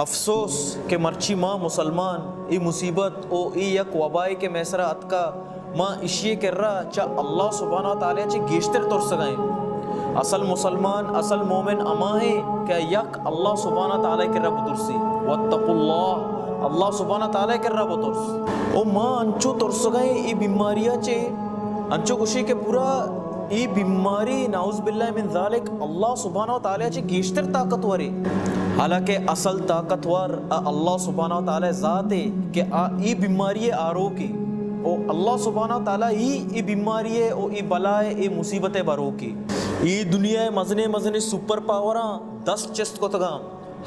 افسوس کہ مرچی ما مسلمان اے مصیبت او اے یک وبائے کہ مئے سرا اتکا، ما اشی کرا چہ اللہ سبحانہ و تعالی چہ گیشتر ترسگا ایں۔ اصل مسلمان، اصل مومن ہما ایں کہ یک اللہ سبحانہ و تعالی کرا بترسی۔ واتقوا اللہ، اللہ سبحانہ و تعالی کرا بترس۔ او ما انچو ترسگا ایں اے بیماریا چہ، انچو گوشی کہ پورا اے بیماری، نعوذ باللہ من ذالک، اللہ سبحانہ و تعالی چہ گیشتر طاقتورے۔ حالانکہ اصل طاقتور آ اللہ سبحانہ و تعالی ذات اے کہ آ اے بیماری آروکے۔ او اللہ سبحانہ و تعالی ہی اے بیماری او اے بلائے، اے مصیبت بروکے۔ اے دنیا مزنیں مزنیں سپر پاوراں دست چست کتگاں۔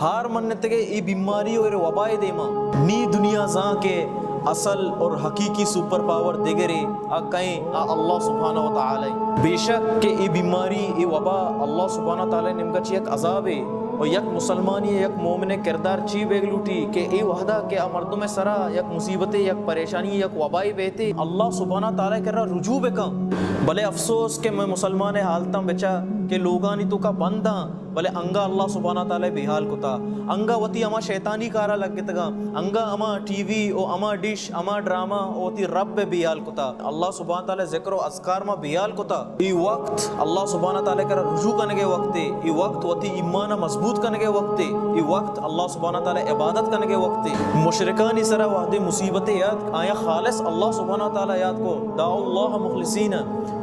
ہار منتگے اے بیماری اور وبائے دیما۔ نی دنیا زان کہ اصل اور حقیقی سپر پاور دگرے آ کئیں؟ آ اللہ سبحانہ و تعالی۔ بے شک کہ اے بیماری، اے وبا اللہ سبحانہ و تعالی نیمگا چہ یک عذابے، اور یک مسلمانی، یک مومن کردار چی بیگ لوٹی کہ اے وحدہ کہ آ مردم سرا یک مصیبتے، یک پریشانی، یک وبائے بیتے، اللہ سبحانہ و تعالی کرا رجوع بکن۔ بلے افسوس کہ مئے مسلمان حالتاں بچا کہ لوگانی توکا بنداں، بلے انگا اللہ سبحانہ و تعالی بے حال کتا، انگا وتی ہما شیطانی کارا لگتگاں، انگا ہما ٹی وی او ہما ڈش، ہما ڈرامہ او وتی رب بے حال کتا۔ اللہ سبحانہ و تعالی ذکر و اذکار ما بے حال کتا۔ اے وقت اللہ سبحانہ و تعالی کرا رجوع کنگے وقتے، اے وقت وتی ایمان مضبوط کنگے وقتے، اے وقت اللہ سبحانہ و تعالی عبادت کنگے وقتے۔ مشرکانی سرا وہدے مصیبتے یات، آیا خالص اللہ سبحانہ و تعالی یاد کو، دعوا اللہ مخلصین،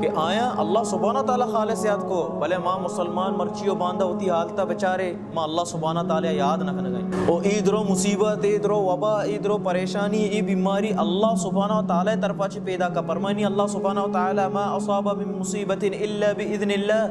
کہ آیا اللہ سبحانہ و تعالی خالص یاد کو، بلے ما مسلمان مرچی و باندا وتی حالتا بچارے، ما اللہ سبحانہ و تعالی یاد نہ کنگا ایں۔ او اے درو مصیبت، اے درو وبا، اے درو پریشانی، اے بیماری اللہ سبحانہ و تعالی طرفا چہ پیدا کا۔ فرمائنی اللہ سبحانہ و تعالی، ما اصاب من مصیبت الا باذن اللہ،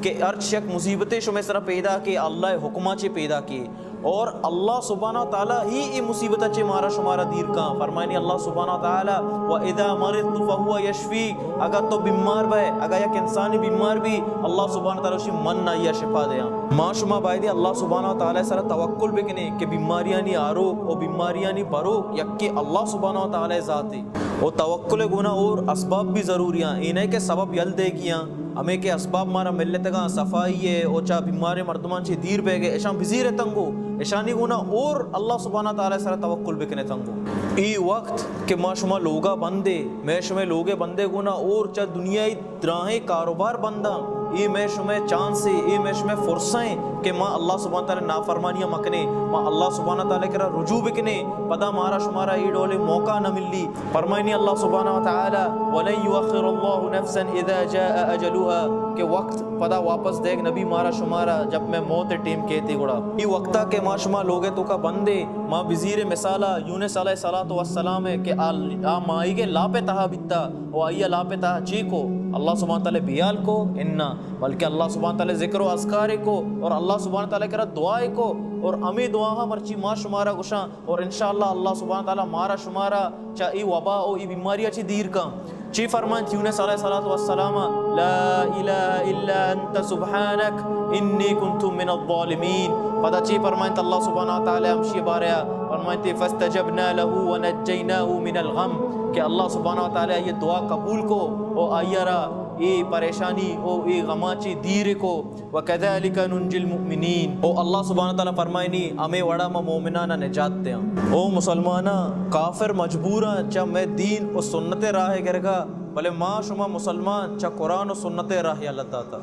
کہ ہرچ یک مصیبتے شمے سرا پیدا کے اللہ حکما چہ پیدا کے۔ اور اللہ سبحانہ و تعالی ہی اے مصیبت چہ مارا شمارا دیر کاں۔ فرمائنی اللہ سبحانہ و تعالی، و اذا مرضت فهو یشفین، اگا تو بیمار بئے، اگا یک انسانی بیمار بی، اللہ سبحانہ و تعالی شی من آئی شفا دیاں۔ ما شما بایدی اللہ سبحانہ و تعالی سرا توکل بکنیں کہ بیماریانی آروک و بیماریانی بروک یکے اللہ سبحانہ و تعالی ذاتے۔ و توکل گونا اور اسباب بھی ضروری ہیں، اے نہ کہ سبب یل دے گیاں۔ ہمے کہ اسباب مارا ملتگاں، صفائی ہے، او چا بیماریں مردمان چہ دیر بیگے، اشان بزیر تنگو، اشانی گونا اور اللہ سبحانہ تعالی سرا توکل بکنے تنگو۔ اے وقت کہ ما شما لوگا بندے، میں شما لوگے بندے گونا اور چا دنیای دراہیں کاروبار بنداں، اے میں شما چانسے، اے میں شما فرصہ ہیں کہ ما اللہ سبحانہ تعالی نافرمانیاں مکنے، ما اللہ سبحانہ تعالی کرا رجوع بکنے، پدا مارا شمارا اے ڈولے موقع نہ ملی۔ فرمائنی اللہ سبحانہ و تعالی، ولن یؤخر اللہ نفسا اذا جاء اجلها، کہ وقت پدا واپس دیگ نبی مارا شمارا جب میں موت ٹیم کیتی گڑا۔ ای وقتا کہ ما شما لوگے توکا بندے، ما بزیر مثالا یونس علیہ الصلوۃ والسلام ہے کہ آ، آ ماہیگے لاپے تہا بیتا و آئی لاپے تہا چی کو؟ اللہ سبحانہ تعالی بیال کو؟ انا، بلکہ اللہ سبحانہ تعالی ذکر و اذکار کو اور اللہ سبحانہ تعالی کرا دعا کو اور ہمیں دعا مرچی ما شمارا گشاں۔ اور انشاءاللہ اللہ سبحانہ تعالی مارا شمارا چا ای وبا او ای بیماری چی دیر کن۔ چی فرمائنت یونس علیہ الصلوۃ والسلام، لا الہ الا انت سبحانک انی کنت من الظالمین۔ پدا چی فرمائنت اللہ سبحانہ تعالی ہمشی بارے؟ فرمائنت فاستجبنا له ونجیناه من الغم، کہ اللہ سبحانہ تعالی یہ دعا قبول کو او آئی را ای پریشانی او ای غما چی دیر کو۔ وکذالک ننجی المؤمنین۔ او اللہ سبحانہ تعالی فرمائنی، ہمے وڑا ما مومنانا نجات دیاں۔ او مسلماناں، کافر مجبوراں چہ مئے دین و سنت راہ گرگا، بلے ما شما مسلمان چہ قرآن و سنت راہ یلہ داتا۔